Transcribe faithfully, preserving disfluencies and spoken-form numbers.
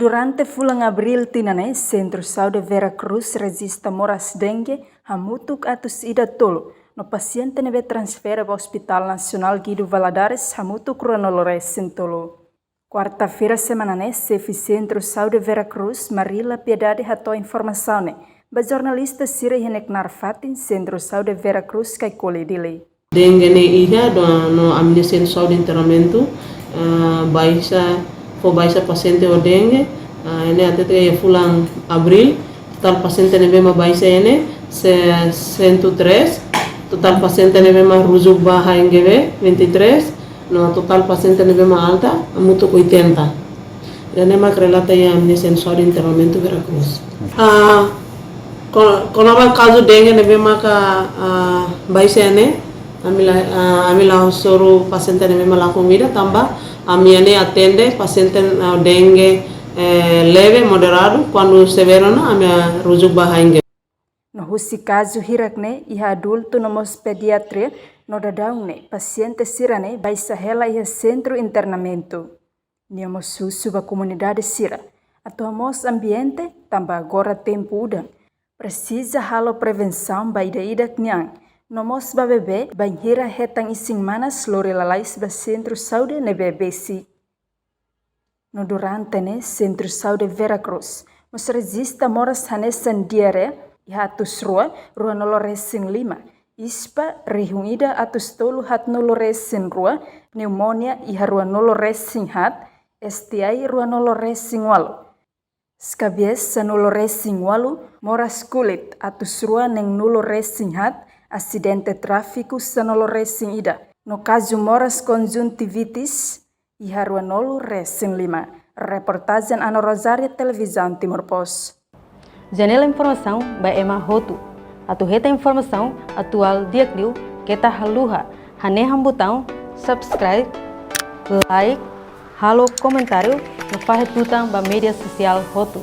Durante fulan Abríl tinan ne'e, Sentru Saúde Vera Cruz rejista moras dengue hamutuk atus ida tolu, no pasiente ne'ebé transfere ba Hospital Nasionál Guido Valadares hamutuk ruanulu resin tolu. Kuarta-feira semana ne'e, xefe Sentru Saúde Vera Cruz, Marila Piedade, hato'o informasaun ne'e ba jornalista sira iha ne'e knaar fatin Sentru Saúde Vera Cruz, Caicoli, Dili. Dengue ne'e iha, no, no ami-nia Sentru Saúde Internamentu, ah, baixa, fó baixa pasiente ho dengue, ah, ne'e até iha fulan Abríl, totál pasiente ne'ebé mak baixa ne'e, se, cento e três, totál pasiente ne'ebé mak rujuk ba H N G B, vinte e três, no totál pasiente ne'ebé mak alta, hamutuk oitenta. Ida-ne'e mak relata iha ami-nia Sentru Saúde Internamentu Vera Cruz. Ah, ko-, kona-ba kazu dengue ne'ebé maka, ah, baixa ne'e, ami la, ah, ami la hasoru pasiente ne'ebé mak lakon ida tanba ami ne'e atende pasiente, ah, dengue, eh, leve, moderadu, kuandu severu ona ami rujuk ba H N G B. No husi kazu hirak ne'e iha adultu no mós pediatria, no daudaun ne'e pasiente sira-ne'e baixa hela iha sentru internamentu. Nia mós husu ba komunidade sira atu hamoos ambiente tanba agora tempu udan. Presiza halo prevensaun ba ida-idak nian, no mós ba bebé bainhira hetan isin-manas lori lalais ba sentru saúde ne'ebé besik. No durante ne'e, Sentru Saúde Vera Cruz mós rejista moras hanesan diarreia iha atus rua ruanulu resin lima, ispa rihun ida atus tolu haatnulu resin rua, pneumonia iha ruanulu resin haat, S T I ruanulu resin ualu, skabies sanulu resin ualu, moras kulit atus rua neenulu resin haat, asidente tráfiku sanulu resin ida, no kazu moras konjuntivitis iha ruanulu resin lima. Reportajen Ana Rosário, Televizaun Timor Post. Janela informasaun ba ema hotu. Atu hetan informasaun atuál di'ak liu, keta haluha hanehan butaun subscribe, like, halo komentáriu, no fahe tutan ba média sosiál hotu.